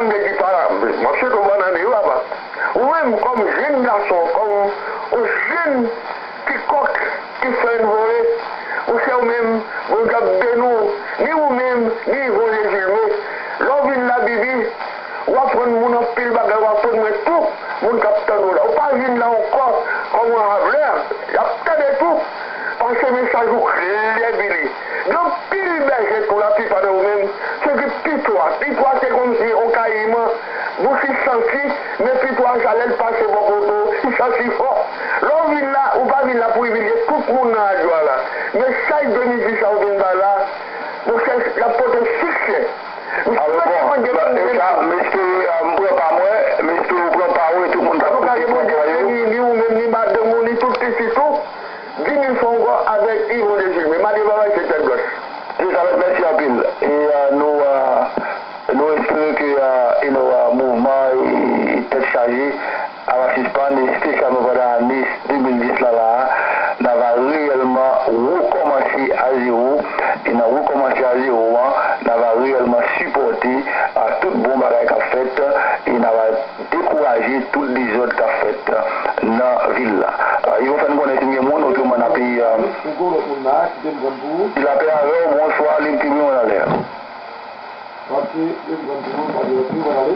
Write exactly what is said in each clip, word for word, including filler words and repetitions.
Nèg ki pa, m ap swete w bòn ane wi papa. Ou menm kòm jenn gason, kòm yon jenn ti kòk ki fè yon vole, ou se ou menm, Bondye ap beni w, ni ou menm, ni Yvon Jezilme. Lè w vin la, Bibi, w aprann moun anpil bagay, w aprann mwen tou, moun k ap tande w la. Ou pa vin la ankò kòm yon hablè, y ap tande tou, paske mesaj ou klè, Bibi. Gen anpil bèje tou la, pi pa nan ou menm, se ki pitwa. Pitwa se kòmsi yon kayiman, bouch li santi, men pitwa sa lè l pase bò kote w, li santi fò. Lè w vin la, ou pa vin la pou imilye tout moun nan radyo a la. Mesaj de midi sa ou vin bay la, monchè, l ap pote siksè. Alò, bon, m espere, ah, m espere, ah, m pran pa mwen, m espere ou pran pa ou e tout moun k ap koute pran pa yo. Ni, ni ou menm, ni madanm ou, ni tout pitit ou. Di mil fwa ankò avèk Yvon Dezil, men mande bagay se tèt gòch. Se sa, mèsi anpil. E, ah, nou, ah, nou espere ke, ah, e nou, ah, mouvman e, e tèt chaje a va sispann, e espesyalman pandan ane de mil dis la, la a, n a va reyèlman rekòmanse a zewo, e nan rekòmanse a zewo an, n a va reyèlman sipòte, ah, tout bon bagay k ap fèt, e n a va dekouraje tout dezòd k ap fèt nan vil la. Ah, yo fè n konnen si n gen moun, otreman n ap, ah, Ou gon lòt moun la, kite m pran pou ou. Lapè avè w, bonswa, li te byen anlè. Ok, li te pran pou ou, pa gen lòt moun, pa pale.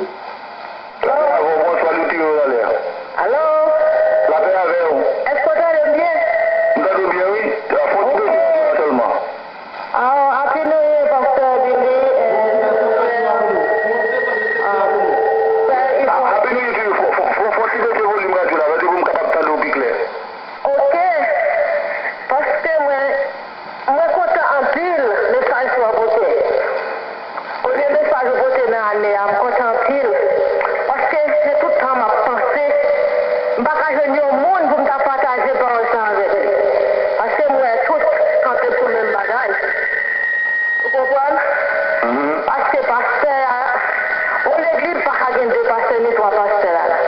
Lapè avè w, bonswa, li te byen anlè. Alo? Lapè avè w. Èske w tande m byen? M tande w byen, wi. Fò w ti peze sèlman. Ah, Happy New Year, Pastè Billy, and, ah, Pè Yvon. Happy New Year to you. Fò, fò, fò, fò w ti bese volim radyo la, paske pou m kapab tande w pi klè. Ok. Paske mwen, mwen kontan anpil mesaj sa w pote. Premye mesaj ou pote nan ane a, m kontan anpil. Paske se tout tan m ap panse, m pa ka jwenn yon moun pou m ta pataje pawòl sa avèk li. Paske m wè tout kanpe sou menm bagay. Ou konprann? Paske pastè a, yon legliz pa ka gen de pastè ni twa pastè ladan.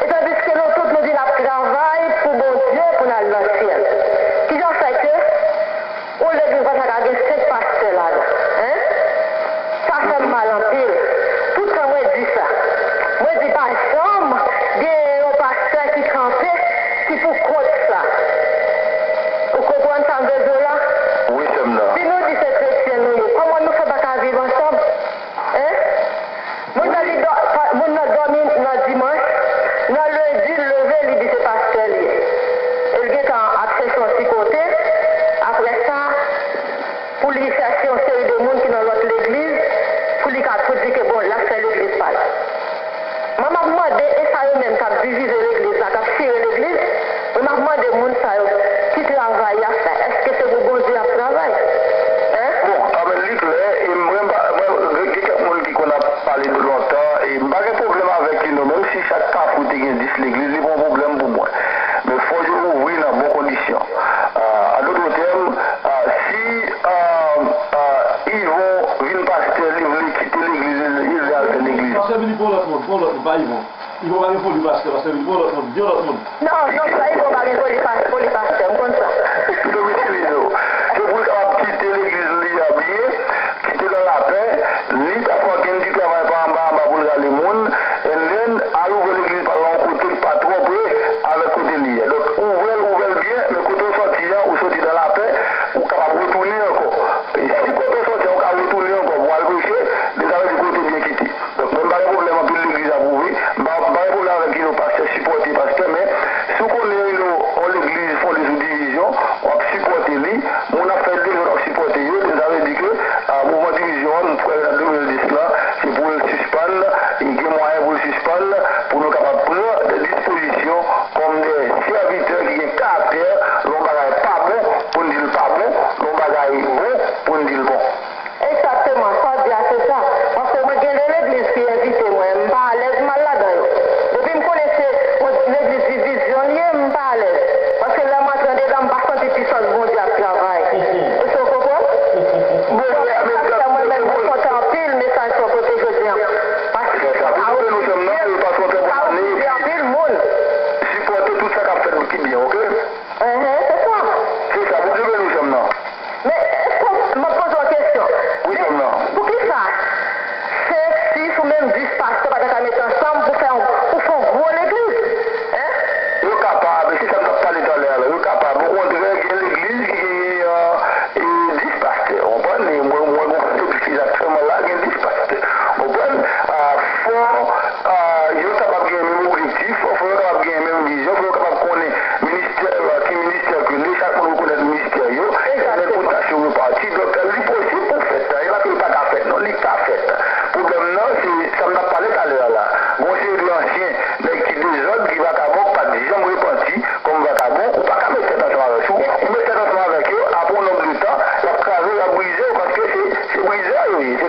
E tandiske nou tout nou vin ap travay pou Bondye pou n al nan syèl. Kijan fè ke yon legliz konsa ka gen senk pastè ladan, en? Sa fè m mal anpil. Tout tan mwen di sa. Mwen di pa janm gen yon pastè ki kanpe ki pou kont sa. Ou konprann sa m vle di w la? Wi, sè m nan. Si nou di se kretyen nou ye, kòman nou fè pa ka viv ansanm? En? Moun nan li dò-, pa-, moun nan dòmi nan dimanch, nan lendi l leve, li di se pastè l ye. E l gentan ap chèche yon ti kote, apre sa, pou li chèche yon seri de moun ki nan lòt legliz, pou li ka, pou di ke bon, l ap fè legliz pa l. Mwen m ap mande, e sa yo menm k ap divize legliz la, k ap chire legliz, mwen m ap mande moun sa yo, ki travay y ap fè? Èske se pou Bondye y ap travay? En? Bon, a, men li klè, e mwen, m pa, mwen, gen, gen kèk moun ki konn ap pale de lontan, e m pa gen pwoblèm avèk li non, menm si chak kafou te gen dis legliz, li pa yon pwoblèm pou mwen. Men fò yo ouvri nan bon kondisyon. Ah, an dòt tèm, ah, si, ah, ah, Yvon vin pastè, li vle kite legliz, li, li vle al fè legliz. Pastè Billy, pran lòt moun, pran lòt moun, pa Yvon. Yvon pa gen foli pastè, pastè Billy, pran lòt moun, di yon lòt moun. Non, non, sa Yvon pa gen foli pas-, foli pastè, m konn sa. Li te itilize w. Se pou l kapab kite legliz li a byen, kite nan lapè, li ta fè yon ti travay pa anba anba pou l rale moun, and then al ouvè legliz pa l la yon kote k pa twò pre avèk kote li ye. Donk, ouvè l, ouvè l byen, men kote w sòti a, ou sòti nan lapè, ou kapab retounen ankò. E si kote w sòti a, ou ka retounen ankò pou al preche, men sa vle di kote byen kite. Donk, mwen, m pa gen pwoblèm anpil legliz ap ouvri, m pa, m pa gen pwoblèm avèk, you know, pastè sipòte pastè, men si w konnen, you know, yon legliz fonde sou divizyon, w ap sipòte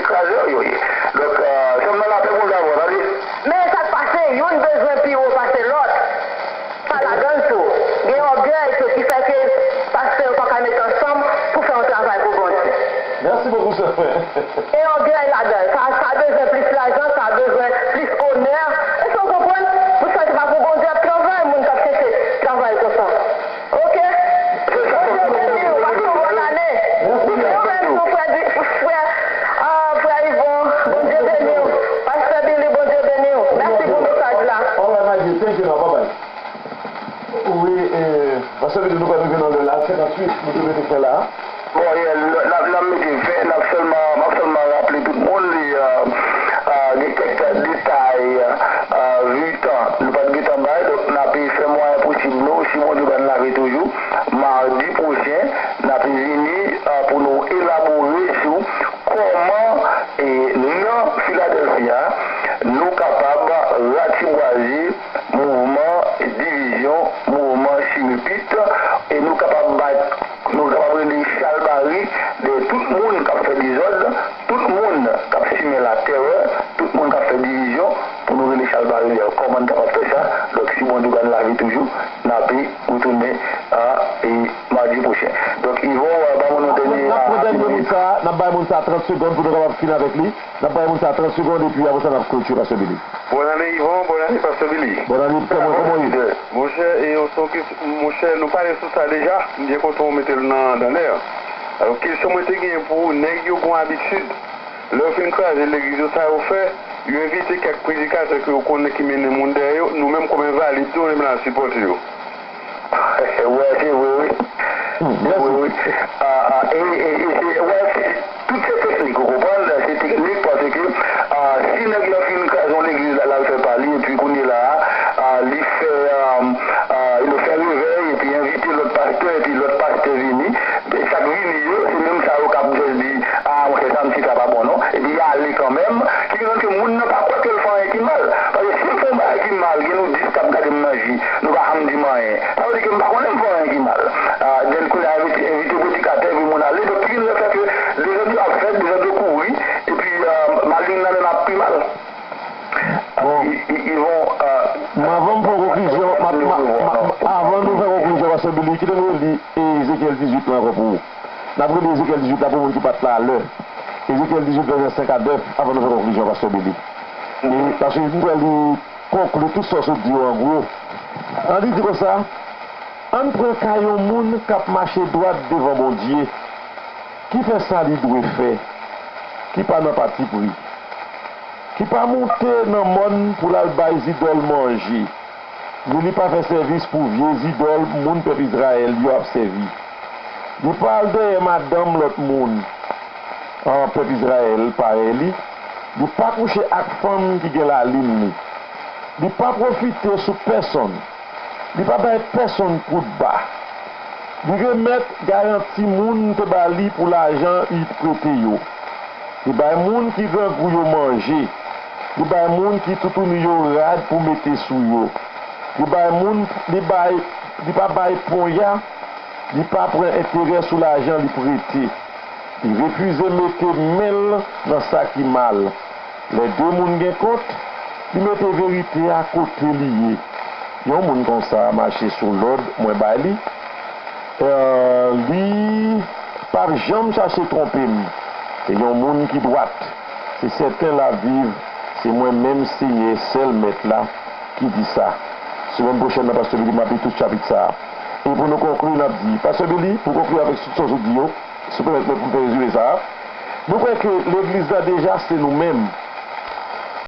Kraze yo, yo ye. Donk, euh, se yon lapè pou nou ta pran, tande. Men sa k pase, youn bezwen pi wo pase lòt. Sa ladan l tou. Gen ògèy tou ki fè ke pastè yo pa ka met ansanm pou fè yon travay pou Bondye. Mèsi bokou, sè mwen. Gen ògèy ladan l. Sa, sa bezwen plis lajan, sa bezwen plis onè. Èske w konprann? Pou sa se pa pou Bondye ap travay, moun k ap chèche travay konsa. Oke? Bondye beni w, pase yon bòn ane. Ou menm tou, frè Di-, frè, ah, frè Yvon, Bondye beni w. Pastè Billy, Bondye beni w. Mèsi pou mesaj la. All right, my dear. Thank you now. Bye bye. Wi, e, pastè Billy, nou pral rive nan lè la, senkanntuit, nou te mete fè la. Bon, yeah, n ap, n ap mete ven, n ap sèlman, m ap sèlman raple tout moun, li, euh, euh, gen kèk detay, euh, vi tan, nou pa t gentan bay, donk n ape fè mwayen posib nou, si Bondye ban n lavi toujou, madi pwochen, n ape vini, euh, pou nou elabore sou kòman, e, nan Filadèlfi a, nou kapab ratibwaze mouvman divizyon, mouvman chimipit, e nou kapab bat, nou kapab rele chalbari dèyè tout moun k ap fè dezòd, tout moun k ap simen latèrè, tout moun k ap fè divizyon, pou nou rele chalbari dèyè yo. Kòman n kapab fè sa? Donk, si Bondye ban n lavi toujou, n ape retounen a, e, madi pwochen. Donk, Yvon, euh, ban nou dènye, n ap pran dènye minit sa a, n ap bay moun sa a trant segonn pou nou kapab fini avèk li. N ap bay moun sa a trant segonn, epi apre sa, n ap klotire, pastè Billy. Bòn ane, Yvon, bòn ane, pastè Billy. Bòn ane, frè mwen, kòman w ye? Monchè, e yon son kesyon, monchè, nou pale sou sa deja, m byen kontan w mete l nan, nan lè. Alò, kesyon mwen te gen pou ou, nèg yo gon abitid, lè yo fin kraze legliz yo, sa yo fè, yo envite kèk predikatè ke yo konnen ki mennen moun dèyè yo, nou menm kòm envalid, nou renmen al sipòte yo. Wè, se vre, wi. Se vre, wi. Ah, ah, e, e, e, se, wè, se, tout se teknik, ou konprann? Se teknik paske, ah, si nèg la fin kraze yon legliz la, l al fè pa li, epi kounye la, ah, li fè, ah, ah, li fè revèy, epi envite lòt pastè, epi lòt pastè vini, sa k vini yo, se menm sa yo k ap just di, ah, monchè, sa m ti fè a pa bon, non. Epi y ale kanmenm, ki vin ke moun nan pa kwè ke l fè anyen ki mal. Paske si l fè yon bagay ki mal, gen nou dis k ap gade m nan je, nou pa janm di m anyen. Sa vle di ke m pa konnen m fè anyen ki mal. Ah, then kounye a envite, envite predikatè, epi moun ale. Donk, ki vin fè ke dezòd yo ap fèt, dezòd yo kouri, epi, ah, malin nan menm ap pi mal. Bon. I, i, i von, ah, m, avan m fè yon konklizyon, m ap, m ap, m ap, avan nou fè konklizyon, pastè Billy, kite nou li Ezekyèl dizuit lan ankò pou ou. N ap rele Ezekyèl dizuit la pou moun ki pa t la alè. Ezekyèl dizuit, vèsè senk a nèf, avan nou fè konklizyon, pastè Billy. E, paske m kwè li konkli tout sa w sot di yo an gwo. An li di konsa, ann pran ka yon moun k ap mache dwat devan Bondye, ki fè sa li dwe fè, ki pa nan patipri, ki pa monte nan mòn pou l al bay zidòl manje, ni li pa fè sèvis pou vye zidòl moun pèp Izrayèl yo ap sèvi. Li pa al dèyè madanm lòt moun, an, pèp Izrayèl parèy li. Li pa kouche ak fanm ki gen lalin li. Li pa pwofite sou pèsonn. Li pa bay pèsonn kout ba. Li remèt garanti moun te ba li pou lajan li prete yo. Li bay moun ki grangou yo manje. Li bay moun ki toutouni yo rad pou mete sou yo. Li bay moun, li bay, li pa bay ponya, li pa pran enterè sou lajan li prete. Li refize mete men l nan sa ki mal. Lè de moun gen kont, li mete verite a kote li ye. Yon moun konsa mache sou lòd mwen bay li. Eh, li p ap janm chache twonpe m. Se yon moun ki dwat. Se sèten l ap viv. Se mwen menm Senyè, sèl Mèt la, ki di sa. Semèn pwochèn nan, pastè Billy, m ap li tout chapit sa a. E pou nou konkli, n ap di, pastè Billy, pou konkli avèk tout sa w sot di yo, si w pèmèt mwen pou m fè rezime sa a, nou kwè ke legliz la deja se nou menm.